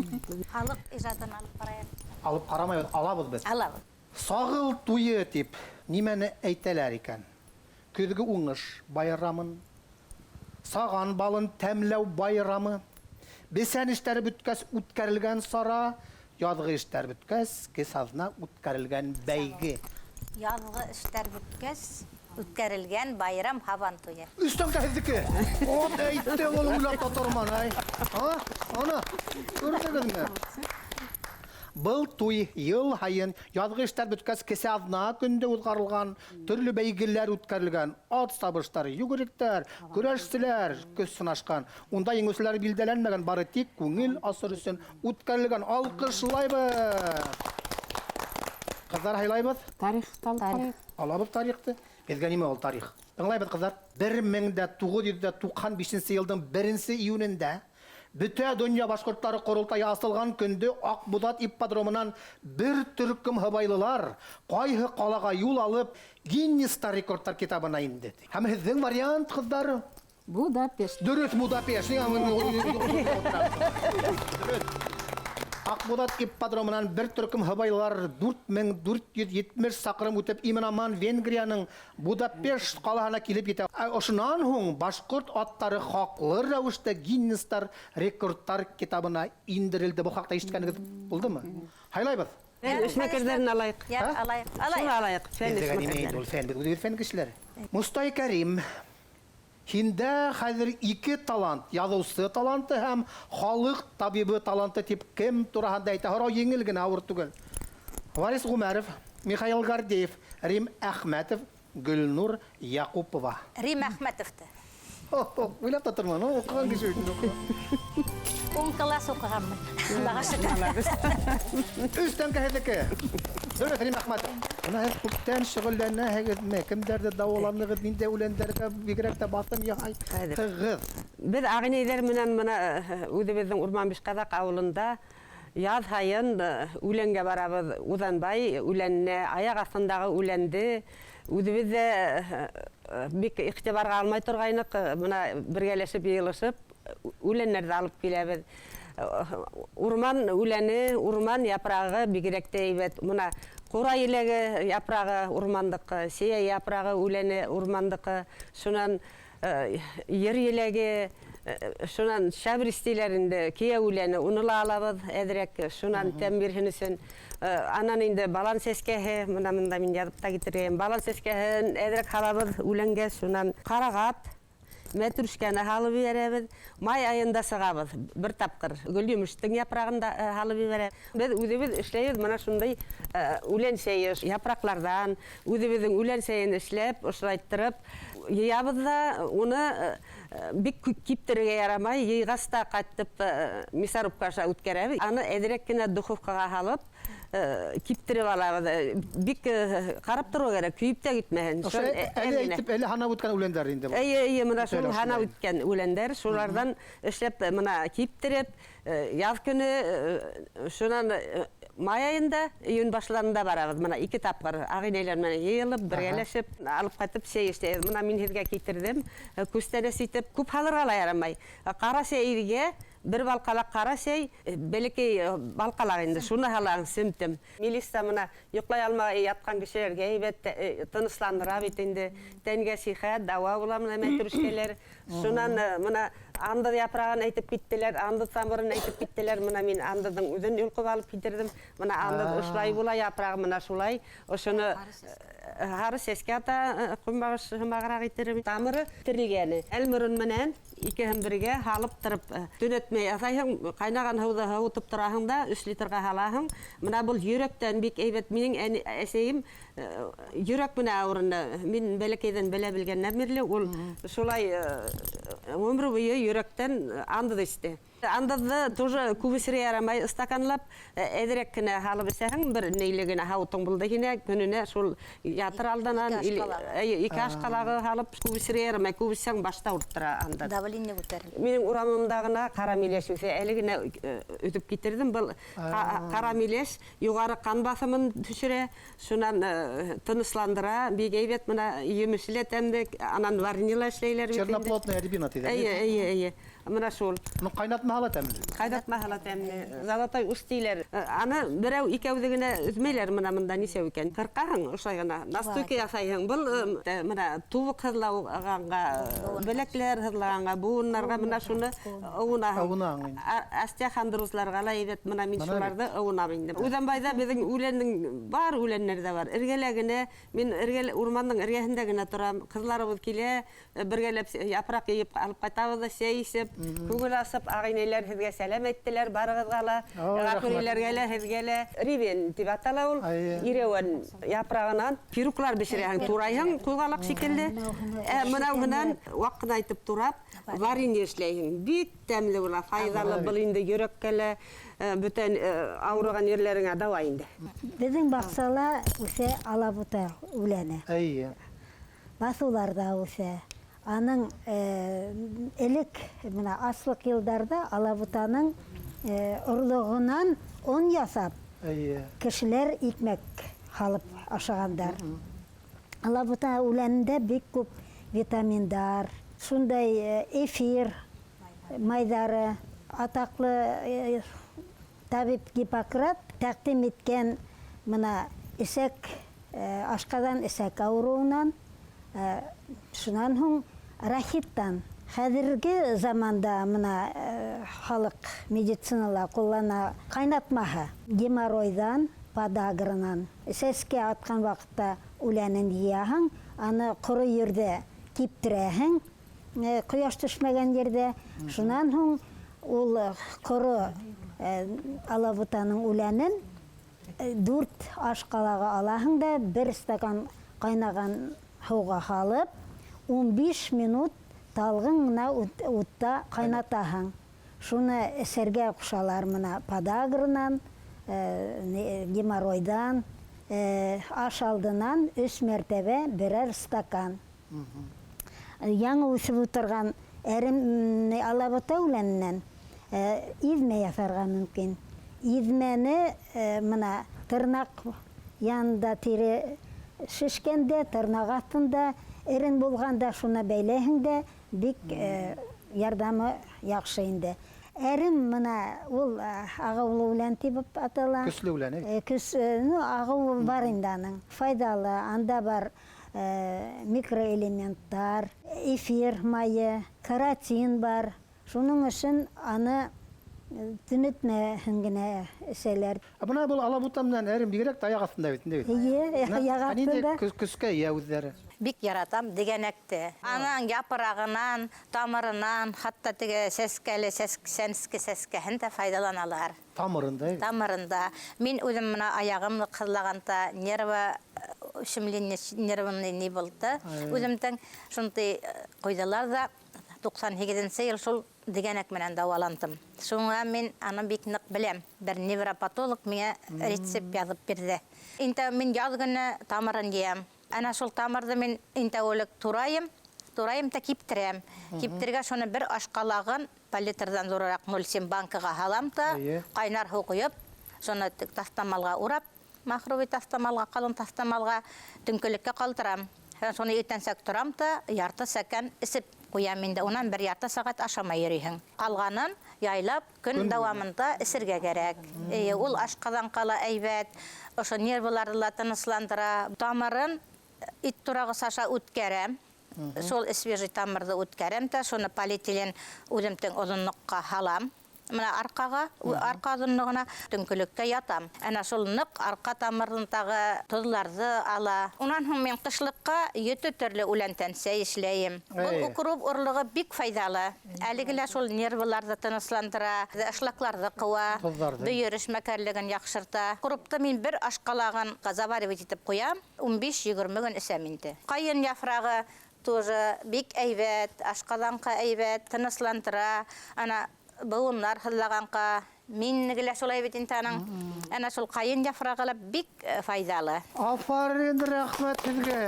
Speaker 7: Халыҡ ижадын алып ҡарайыҡ.
Speaker 1: Алып ҡарамайбыҙ, алабыҙ беҙ.
Speaker 7: Алабыҙ.
Speaker 1: Сағыл туйы тип нимәне әйтәләр икән? Көҙгө уңыш байрамын, саған балын тәмләү байрамы, бесән эштәре бөткәс үткәрелгән сара, яҙғы эштәр бөткәс кесаҙна үткәрелгән бәйге.
Speaker 7: Яҙғы эштәр бөткәс үткәрелгән байрам һабан туйы.
Speaker 1: Өстән һеҙҙеке. От әйтте ул уйлап та торманы, ай. А? Ана, күрҙегеҙме? Был туй йыл һайын яҙғы эштәр бөткәс кесе аҙна көндә уҙғарылған, төрлө бәйгеләр үткәрелгән, ат сабыштар, йүгеректәр, көрәшселәр көс һынашҡан. Унда еңеүселәр билдәләнмәгән, бары тик күңел асыр өсөн үткәрелгән. Алҡышлайбыҙ. Ҡыҙҙар һайлайбыҙ.
Speaker 2: Тарих алып ҡарайыҡ.
Speaker 1: Алабыҙ тарихты. Беҙгә нимә ул тарих? Тыңлайбыҙ, ҡыҙҙар. 1995 йылдың 1 июнендә Бөтә донъя башҡорттары ҡоролтайы асылған көндө Аҡбуҙат ипподромынан бер төркөм һыбайлылар ҡайһы ҡалаға юл алып Гиннестар рекордтар китабына инде. Һәм һеҙҙең вариант, ҡыҙҙар?
Speaker 2: Будапешт.
Speaker 1: Дөрөҫ, Будапешт. Дөрөҫ. Аҡбуҙат ипподромынан бер төркөм һыбайлылар 4470 саҡрым үтеп имен-аман Венгрияның Будапешт ҡалаһына килеп етә. Ошонан һуң башҡорт аттары хаҡлы рәүештә Гиннестар рекордтар китабына индерелде. Был хаҡта ишеткәнегеҙ булдымы? Һайлайбыҙ.
Speaker 5: Фән эшмәкәрҙәрен алайыҡ.
Speaker 7: Йә, алайыҡ.
Speaker 5: Шуны алайыҡ. Фән
Speaker 1: Беҙгә нимә инде ул фән? Беҙ үҙебеҙ фән кешеләре. Мостай Кәрим, һиндә хәҙер ике талант, яҙыусы таланты һәм халыҡ табибы таланты тип кем тураһында әйтә? Һорау еңел генә, ауыр түгел. Варис Ғүмәров, Михаил Гордеев, Рим Әхмәтов, Гөлнур Яҡупова.
Speaker 7: Рим Әхмәтовты.
Speaker 1: Хо-хо, уйлап та торманы, уҡыған кеше бит инде.
Speaker 7: Ун класс уҡығанмын. Аллаға шөкөр.
Speaker 1: Өс тәңкә һеҙҙеке. Дөрөҫ, Рим Әхмәтов. Бына һеҙ күптән шөғөлләнәһегеҙме? Кемдәрҙе дауаланығыҙ, ниндәй үләндәргә бигерәк тә баҫым яһай?
Speaker 5: Хәҙер.
Speaker 1: Тығыҙ.
Speaker 5: Беҙ ағинәйҙәр менән бына үҙебеҙҙең Урман Бишҡаҙаҡ ауылында яҙ һайын үләнгә барабыҙ. Уҙанбай үләненә, аяҡ аҫтындағы үләнде үҙебеҙ ҙә бик иғтибарға алмай торғайныҡ. Бына бергәләшеп йыйылышып үләннәрҙе алып киләбеҙ. Урман үләне, урман япрағы бигерәк тә һәйбәт. Бына ҡура еләге япрағы урмандыҡы, сейә япрағы үләне урмандыҡы, шунан ер еләге, шунан шәбрис тиләр инде, кейә үләне, уны ла алабыҙ әҙерәк, шунан тәм бирһен өсөн. Анан инде балан сәскәһе, бына мында мин яҙып та китергәйем, балан сәскәһен әҙерәк һалабыҙ үләнгә, шунан ҡарағат, мәтрүшкәне һалып ебәрәбеҙ. Май айында сығабыҙ бер тапҡыр. Гөлйемештең япрағын да һалып ебәрәбеҙ. Беҙ үҙебеҙ эшләйбеҙ бына шундай үлән сәйе, япраҡларҙан үҙебеҙҙең үлән сәйен эшләп, ошолайттырып йыябыҙ ҙа, уны бик киптерергә ярамай, йыйғас та ҡайтып мясорубка аша үткәрәбеҙ. Аны әҙерәк кенә духовкаға һалып киптереп алабыҙ. Бик ҡарап торорға кәрәк, көйөп тә китмәһен.
Speaker 1: Ошо
Speaker 5: Шул
Speaker 1: әле
Speaker 5: әҙ генә.
Speaker 1: әйтеп, әле һанап үткән үләндәр инде был.
Speaker 5: Эйе, эйе, мына шул
Speaker 1: Бөтә
Speaker 5: һанап
Speaker 1: шулай.
Speaker 5: үткән үләндәр, шуларҙан эшләп, мына киптереп, яҙ көнө, шунан май айында, июнь башларында барабыҙ. Мына ике тапҡыр ағинәйләр менән йыйылып, бергәләшеп, алып ҡайтып сәй эшләйбеҙ. Мына мин һеҙгә китерҙем, күстәнәс итеп, күп һалырға ла ярамай. Ҡара сәйгә бер балҡалаҡ ҡара сәй, бәләкәй балҡалаҡ инде, шуны һалаң, семтем. Мелисса мына йоҡлай алмай ятҡан кешеләргә һәйбәт тынысландыра бит инде. Тәнгә сихәт, дауа була мына мәтрүшкәләр. Шунан мына андыҙ япрағын әйтеп киттеләр, андыҙ тамырын әйтеп киттеләр. Мына мин андыҙҙың үҙен йолҡоп алып китерҙем. Мына андыҙ ошолай була, япрағы мына шулай. Ошоно, Һары сәскә ата, көнбагыш һымағыраҡ иттереп, тамыры терелгәне. Әлморон менән икеһен бергә һалып тороп, төнәтмәй яһайһың, ҡайнаған һыуҙы һыуытып тораһың да 3 литрға һалаһың. Мына был йөрәктән бик әйбәт. Минең әсәйем йөрәк менән ауырыны. Мин бәләкәйҙән белә белгәннән бирле ул шулай ғүмер буйы йөрәктән андыҙ эсте. Андыҙҙы тоже күп эсергә ярамай, стаканлап әҙерәк кенә һалып эсәһең, бер нейле генә һауытың булды һиңә, көнөнә шул ятыр алдынан ике аш ҡалағы һалып күп эсергә ярамай, күп эсһәң башта ауырттыра андыҙ.
Speaker 7: Давление күтәрелә.
Speaker 5: Минең урамымда ғына ҡара миләш үҫә, әле генә өҙөп китерҙем. Был ҡара миләш юғары ҡан баҫымын төшөрә, шунан тынысландыра, бик әйбәт. Мына емеше лә тәмле, анан варенье эшләйләр бит инде.
Speaker 1: Черноплодная рябина тиҙәр.
Speaker 5: Эйе, эйе, эйе. Мына шул.
Speaker 1: Ну, ҡайнатмаһа ла тәмле.
Speaker 5: Ҡайнатмаһа ла тәмле. Золотой ус тийләр. Аны берәү икәүҙе генә өҙмәйләр, мына мында нисәү икән. Ҡырҡаһың, ошолай ғына. Настойка яһайһың. Был мына тубыҡ һыҙлағанға, беләкләр һыҙлағанға, быуыннарға мына шуны ыуынаһың.
Speaker 1: Ыуынаһың.
Speaker 5: Остеохондрозларға ла әйбәт, мына мин шуларҙы ыуынам инде. Үҙәнбайҙа беҙҙең үләннең бар үләннәр ҙә бар. Эргәлә генә, мин эргәлә урмандың эргәһендә генә торам. Ҡыҙларыбыҙ килә, бергәләп япраҡ йыйып алып ҡайтабыҙ ҙа сәй эсеп, күңел асып, ағинәйләр һеҙгә сәләм әйттеләр, барығыҙға ла, ғафуриләргә лә, һеҙгә лә. Ревен тип атала ул, ирәүән япрағынан пируклар бешерәһең, турайһың, ҡуйғалаҡ шикелле. Мынауһынан ваҡ ҡына итеп турап, варенье эшләйһең. Бик тәмле була, файҙалы был инде йөрәккә лә, бөтөн ауырыған ерләреңә дауа инде.
Speaker 6: Беҙҙең баҡсала үҫә алабута үләне.
Speaker 1: Эйе.
Speaker 6: Баҫыуларҙа үҫә. Аның элек мына аслыҡ йылдарҙа алабутаның орлоғонан он ясап, кешеләр икмәк һалып ашағандар. Алабута үләнендә бик күп витаминдар, шундай эфир майҙары, атаҡлы табип Гиппократ тәҡдим иткән мына эсәк, ашҡаҙан эсәк ауырыуынан, шунан һуң рахиттан. Хәҙерге заманда мына халыҡ медицинала ҡуллана ҡайнатмаһы геморройҙан, подагранан. Сәскә атҡан ваҡытта үләнен йыяһың, аны ҡоро ерҙә киптерәһең, ҡояш төшмәгән ерҙә. Шунан һуң ул ҡоро алабутаның үләнен 4 аш ҡалағы алаһың да 1 стакан ҡайнаған һыуға һалып, 15 минут талғын ғына утта ҡайнатаһың. Шуны эсергә ҡушалар мына подагранан, геморройҙан, аш алдынан 3 мәртәбә берәр стакан. Яңы үҫеп ултырған әрем алабута үләненән иҙмә яҫарға мөмкин. Иҙмәне мына тырнаҡ янында тире шешкәндә, тырнаҡ аҫтында эрен булғанда шуны бәйләйһең дә, бик ярҙамы яҡшы инде. Әрем мына ул ағыулы үлән тип атала.
Speaker 1: Көслө үлән, әй?
Speaker 6: Көс, ну, ағыуы бар инде аның. Файҙалы, анда бар микроэлементтар, эфир майы, каротин бар. Шуның өсөн аны төнәтмәһен генә эсәләр.
Speaker 1: Ә бына был алабута менән әрем бигерәк тә аяҡ аҫтында бит инде бит.
Speaker 6: Эйе, аяҡ
Speaker 1: Ә ниндәй
Speaker 6: аҫтында.
Speaker 1: көскә эйә үҙҙәре?
Speaker 7: Бик яратам дегәнәкте. Аның япрағынан, тамырынан, хатта теге сәскәле, сәнске сәскәһен дә файҙаланалар.
Speaker 1: Тамырында, әйе?
Speaker 7: Тамырында. Мин үҙем мына аяғым ҡыҙлағанда нервы ущемление нервный ни булды. Үҙемдең шундай ҡуйҙылар ҙа 98 йыл шул дегәнәк менән дауаландым. Шуңа мин аны бик ныҡ беләм. Бер невропатолог миңә рецепт яҙып бирҙе. Инде мин яҙ көнө тамырын йыям. Ана шул тамырҙы мин инде элек турайым, турайым да киптерәм. Киптергә шуны бер ашҡалағын палитрҙан ҙурыраҡ 0,7 банкаға һалам да, ҡайнар һыу ҡойоп, шуны таҫтамалға урап, махровый таҫтамалға, ҡалын таҫтамалға төнгөлөккә ҡалдырам. Һәм шуны иртәнсәк торам да ярты сәкән эсеп ҡуям инде. Унан бер ярты сәғәт ашамай йөрөйһөң. Ҡалғанын яйлап көн дауамында эсергә кәрәк. Эйе, ул ашҡаҙан ҡала әйбәт, ошо нервыларҙы ла тынысландыра. Тамырын ит турағыс аша үткәрәм. Шул свежий тамырҙы үткәрәм дә, шуны полиэтилен үҙемдең оҙонлоҡҡа һалам. Менә арҡаға, арҡа оҙонлоғона төнгөлөккә ятам. Әнә шул ныҡ арҡа тамырындағы тоҙларҙы ала. Унан һуң мин ҡышлыҡҡа 7 төрлө үләндән сәй эшләйем. Был укроп орлоғо бик файҙалы. Әлеге лә шул нервыларҙы тынысландыра, ашлаҡларҙы ҡыуа, бөйөр эшмәкәрлеген яҡшырта. Укропты мин бер ашҡалағын заваривать итеп ҡуям, 15-20 көн эсәм инде. Ҡайын яфрағы тоже бик әйбәт, ашҡаҙанға әйбәт, тынысландыра. Ана быуыннар һыҙлағанға, мин гелә шулай бит инде аның. Ана шул ҡайын яфрағы ла бик файҙалы.
Speaker 1: Афарин, рәхмәт һеҙгә.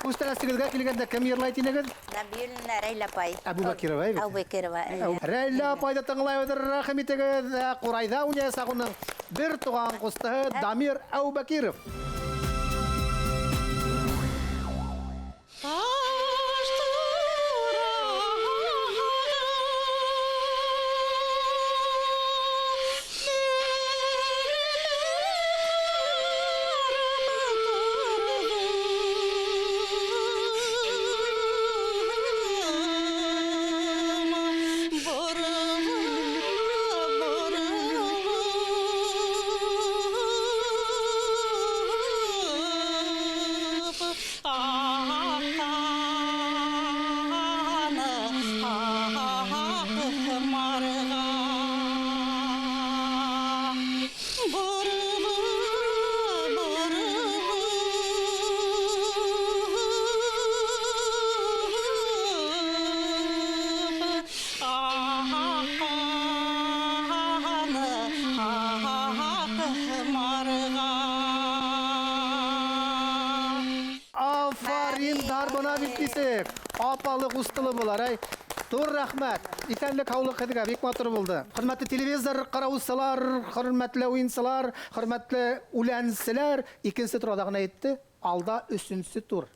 Speaker 1: Күстәнәсегеҙгә килгәндә кем йырлай тинегеҙ?
Speaker 7: Нәбиуллина Рәйлә апай.
Speaker 1: Әбүбәкирова, әйбит?
Speaker 7: Әбүбәкирова, әйе.
Speaker 1: Рәйлә апайҙы тыңлайбыҙ, рәхим итегеҙ. Ҡурайҙа уйнаясаҡ уның бер туған ҡустыһы Дамир Әүбәкиров. Апалы-ҡустылы булар, ай. Ҙур рәхмәт. Иҫәнлек, һаулыҡ һеҙгә, бик матур булды. Хөрмәтле телевизор ҡараусылар, хөрмәтле уйынсылар, хөрмәтле үләнселәр, икенсе тур аҙағына етте, алда өсөнсө тур.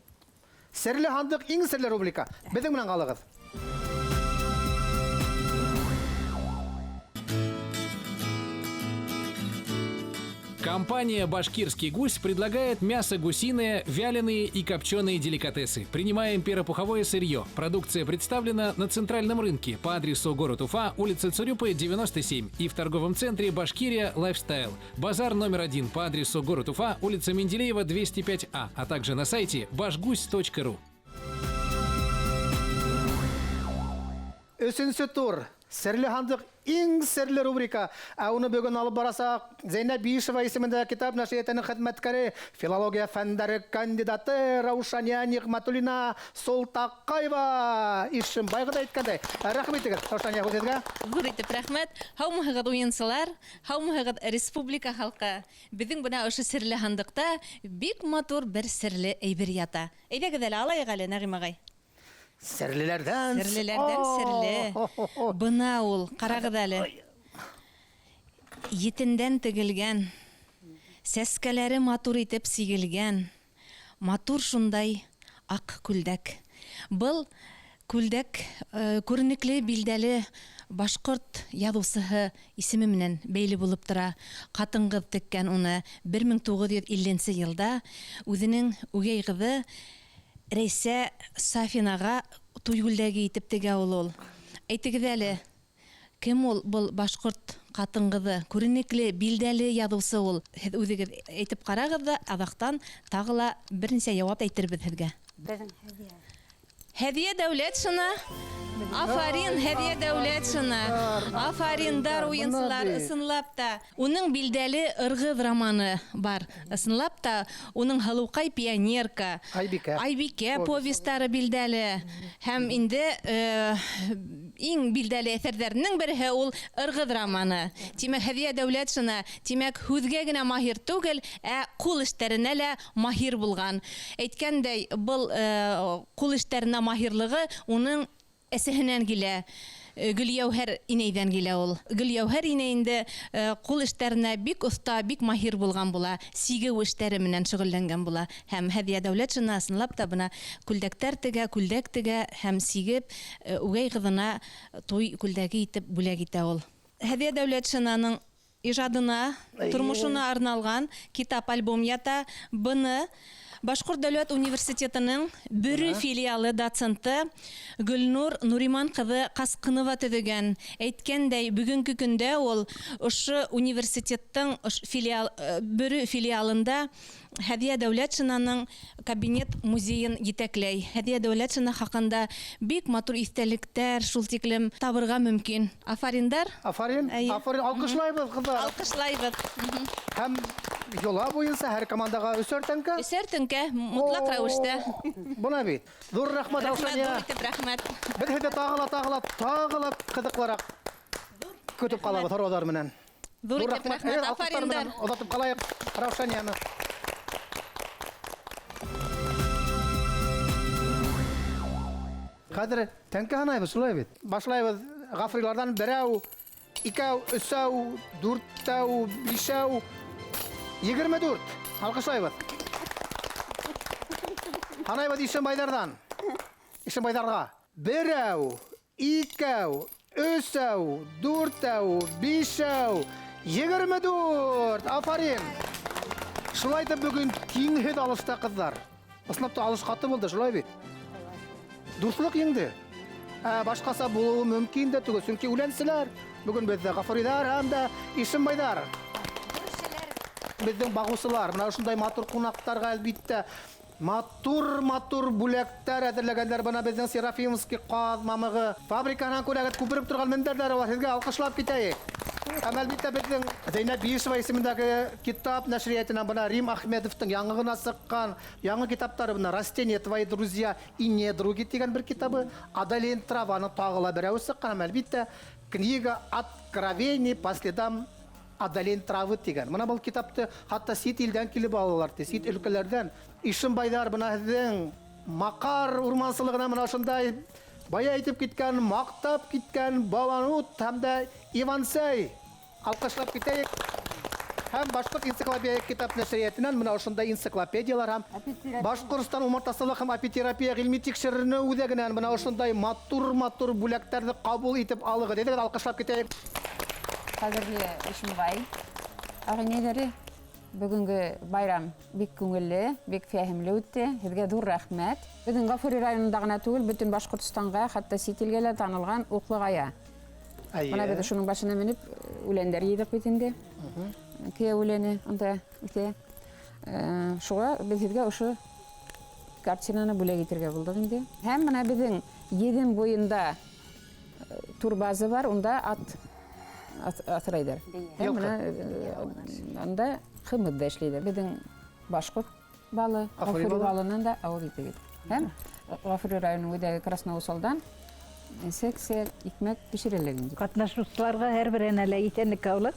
Speaker 1: Серле һандыҡ иң серле рубрика. Беҙҙең менән ҡалығыҙ.
Speaker 8: Компания «Башкирский гусь» предлагает мясо гусиное, вяленые и копченые деликатесы. Принимаем перопуховое сырье. Продукция представлена на центральном рынке по адресу город Уфа, улица Цурюпы, 97 и в торговом центре «Башкирия Лайфстайл». Базар номер 1 по адресу город Уфа, улица Менделеева, 205А, а также на сайте башгусь.ру.
Speaker 1: Өсөнсө тур. Серле һандыҡ иң серле рубрика. Ә уны бөгөн алып барасаҡ Зәйнәб Биишева исемендәге китап нәшриәтенең хеҙмәткәре, филология фәндәре кандидаты Раушания Ниғмәтуллина Солтаҡаева. Ишембай ғына әйткәндәй. Рәхмәт итегеҙ, Раушания, һүҙегеҙгә.
Speaker 10: Ҙур итеп рәхмәт. Һаумыһығыҙ, уйынсылар, һаумыһығыҙ, республика халҡы. Беҙҙең бына ошо серле һандыҡта бик матур бер серле әйбер ята. Әйҙәгеҙ әле, алайыҡ әле, Нәғим ағай.
Speaker 1: Серлеләрҙән
Speaker 10: Серлеләрҙән серле. Бына ул, ҡарағыҙ әле. Етендән тегелгән, сәскәләре матур итеп сигелгән, матур шундай аҡ күлдәк. Был күлдәк күренекле, билдәле башҡорт яҙыусыһы исеме менән бәйле булып тора. Ҡатын-ҡыҙ теккән уны 1950 йылда үҙенең үгәй ҡыҙы Рәйсә Сафинаға туй күлдәге итеп тегә ул. Әйтегеҙ әле, кем ул был башҡорт ҡатын-ҡыҙы? Күренекле, билдәле яҙыусы ул. Һеҙ үҙегеҙ әйтеп ҡарағыҙ ҙа, аҙаҡтан тағы ла бер нисә яуап әйтербеҙ һеҙгә.
Speaker 6: Беҙҙең Һәҙиә.
Speaker 10: Һәҙиә Дәүләтшина. Афарин, Һәҙиә Дәүләтшина. Афариндар, уйынсылар, ысынлап та. Уның билдәле Ырғыҙ романы бар. Ысынлап та, уның Һылыуҡай пионерка,
Speaker 1: Айбикә.
Speaker 10: Айбикә повестары билдәле. Һәм инде иң билдәле әҫәрҙәренең береһе ул Ырғыҙ романы. Тимәк, Һәҙиә Дәүләтшина, тимәк, һүҙгә генә маһир түгел, ә ҡул эштәренә лә маһир булған. Әйткәндәй, был ҡул эштәренә маһирлығы уның әсәһенән килә. Гөлйәүһәр инәйҙән килә ул. Гөлйәүһәр инәй инде ҡул эштәренә бик оҫта, бик маһир булған була, сигеү эштәре менән шөғөлләнгән була. Һәм Һәҙиә Дәүләтшина ысынлап та бына күлдәктәр тегә, күлдәк тегә һәм сигеп үгәй ҡыҙына туй күлдәге итеп бүләк итә ул. Һәҙиә Дәүләтшинаның ижадына, тормошона арналған китап-альбом ята. Быны Башҡорт дәүләт университетының Бөрө филиалы доценты Гөлнур Нуриман ҡыҙы Ҡасҡынова төҙөгән. Әйткәндәй, бөгөнгө көндә ул ошо университеттың филиал Бөрө филиалында Һәҙиә Дәүләтшинаның кабинет музейын етәкләй. Һәҙиә Дәүләтшина хаҡында бик матур иҫтәлектәр шул тиклем табырға мөмкин. Афариндар.
Speaker 1: Афарин, афарин. Алҡышлайбыҙ, ҡыҙҙар.
Speaker 10: Алҡышлайбыҙ.
Speaker 1: Һәм йола буйынса һәр командаға өсәр тәңкә?
Speaker 10: Өсәр тәңкә, мотлаҡ рәүештә.
Speaker 1: Бына бит. Ҙур рәхмәт, Раушания.
Speaker 10: Рәхмәт, ҙур итеп рәхмәт.
Speaker 1: Беҙ һеҙҙе тағы ла, тағы ла, тағы ла ҡыҙыҡлыраҡ көтөп ҡалабыҙ һорауҙар менән.
Speaker 10: Ҙур итеп рәхмәт, афариндар.
Speaker 1: Оҙатып ҡалайыҡ Раушанияны. Хәҙер тәңкә һанайбыҙ, шулай бит. Башлайбыҙ Ғафуриларҙан: берәү, икәү, өсәү, дүртәү, бишәү, 24. Алҡышлайбыҙ. Һанайбыҙ Ишембайҙарҙан. Ишембайҙарға. Берәү, икәү, өсәү, дүртәү, бишәү, 24. Афарин. Шулай итеп бөгөн тиңһеҙ алышта ҡыҙҙар. Ысынлап та алыш ҡаты булды, шулай бит. Дуҫлыҡ еңде. Башҡаса булыуы мөмкин дә түгел, сөнки үләнселәр бөгөн беҙҙә Ғафуриҙар һәм дә Ишембайҙар. Беҙҙең бағыусылар, бына ошондай матур ҡунаҡтарға әлбиттә матур-матур бүләктәр әҙерләгәндәр. Бына беҙҙең Серафимовский ҡаҙ мамығы фабрикаһынан күрәгеҙ, күпереп торған мендәрҙәр бар, һеҙгә алҡышлап китәйек. Һәм әлбиттә беҙҙең Зәйнәб Биишева исемендәге китап нәшриәтенән бына Рим Ахмедовтың яңы ғына сыҡҡан яңы китаптары, бына «Растения твои друзья и недруги» тигән бер китабы, «Адалин траваны» тағы ла берәүе сыҡҡан, һәм әлбиттә «Книга откровений по следам Адалин травы» тигән. Бына был китапты хатта сит илдән килеп алалар, сит өлкәләрҙән. Ишембайҙар, бына һеҙҙең Маҡар урмансылығына бына ошондай бая әйтеп киткән, маҡтап киткән баланут һәм дә Иван-сәй. Алҡышлап китәйек. Һәм Башҡорт энциклопедия китап нәшриәтенән бына ошондай энциклопедиялар һәм Башҡортостан умартасылыҡ һәм апитерапия ғилми тикшеренеү үҙәгенән бына ошондай матур-матур бүләктәрҙе ҡабул итеп алығыҙ. Әйҙәгеҙ, алҡышлап китәйек.
Speaker 2: Ҡәҙерле Ишембай ағинәләре, бөгөнгө байрам бик күңелле, бик фәһемле үтте. Һеҙгә ҙур рәхмәт. Беҙҙең Ғафури районында ғына түгел, бөтөн Башҡортостанға, хатта сит илгә лә танылған Уҡлығая. Бына беҙ шуның башына менеп үләндәр йыйҙыҡ бит инде. Кейә үләне унда үҫә. Шуға беҙ һеҙгә ошо картинаны бүләк итергә булдыҡ инде. Һәм бына беҙҙең Еҙем буйында турбаза бар, унда ат аҫрайҙар. Һәм бына унда ҡымыҙ ҙа эшләйҙәр. Беҙҙең башҡорт балы, Ғафури балынан да ауыҙ итегеҙ. Һәм Ғафури районының үҙәге Красноусолдан сәк-сәк икмәк бешерәләр инде.
Speaker 4: Ҡатнашыусыларға һәр береһенә лә иҫәнлек, һаулыҡ,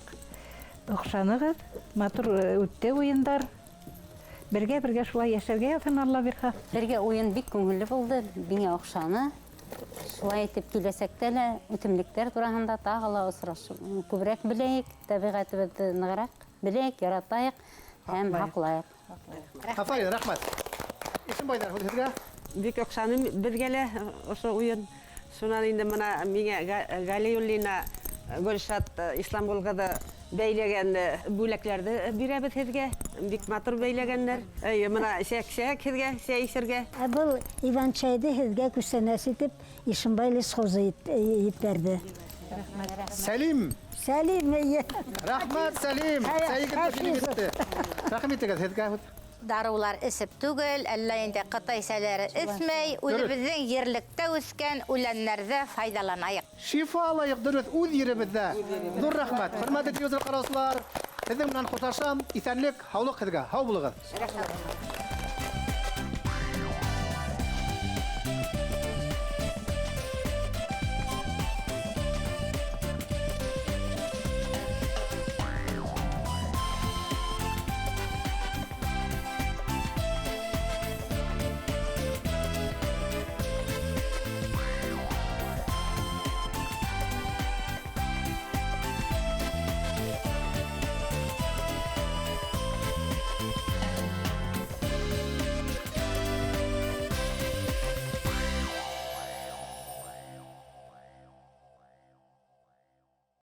Speaker 4: оҡшанығыҙ, матур үтте уйындар. Бергә-бергә шулай йәшәргә яҙһын, Алла бирһә.
Speaker 3: Бергә уйын бик күңелле булды, миңә оҡшаны. Шулай итеп киләсәктә лә үҫемлектәр тураһында тағы ла осрашып, күберәк беләйек, тәбиғәтебеҙҙе нығыраҡ беләйек, яратайыҡ һәм һаҡлайыҡ.
Speaker 1: Афарин, рәхмәт. Ишембайҙар, һүҙ һеҙгә.
Speaker 5: Бик оҡшаны беҙгә лә ошо уйын. Шунан инде бына миңә Галиуллина Гөлшат Исламғол ҡыҙы бәйләгән бүләкләрҙе бирәбеҙ һеҙгә. Бик матур бәйләгәндәр. Эйе, бына сәк-сәк һеҙгә, сәй эсергә.
Speaker 6: Ә был Иван-чайҙы һеҙгә күстәнәс итеп Ишембай лесхозы ебәрҙе.
Speaker 1: Сәлим.
Speaker 6: Сәлим, эйе.
Speaker 1: Рәхмәт, Сәлим. Сәйегеҙ бөтә. Рәхим итегеҙ һеҙгә.
Speaker 7: Дарыулар эсеп түгел, әллә инде ҡытай сәйләре эсмәй, үҙебеҙҙең ерлектә үҫкән үләндәрҙе файҙаланайыҡ.
Speaker 1: Шифа алайыҡ, дөрөҫ, үҙ еребеҙҙә. Ҙур рәхмәт. Хөрмәтле телевизор ҡараусылар, һеҙҙең менән хушлашам. Иҫәнлек, һаулыҡ һеҙгә. Һау булығыҙ.
Speaker 7: Рәхмәт.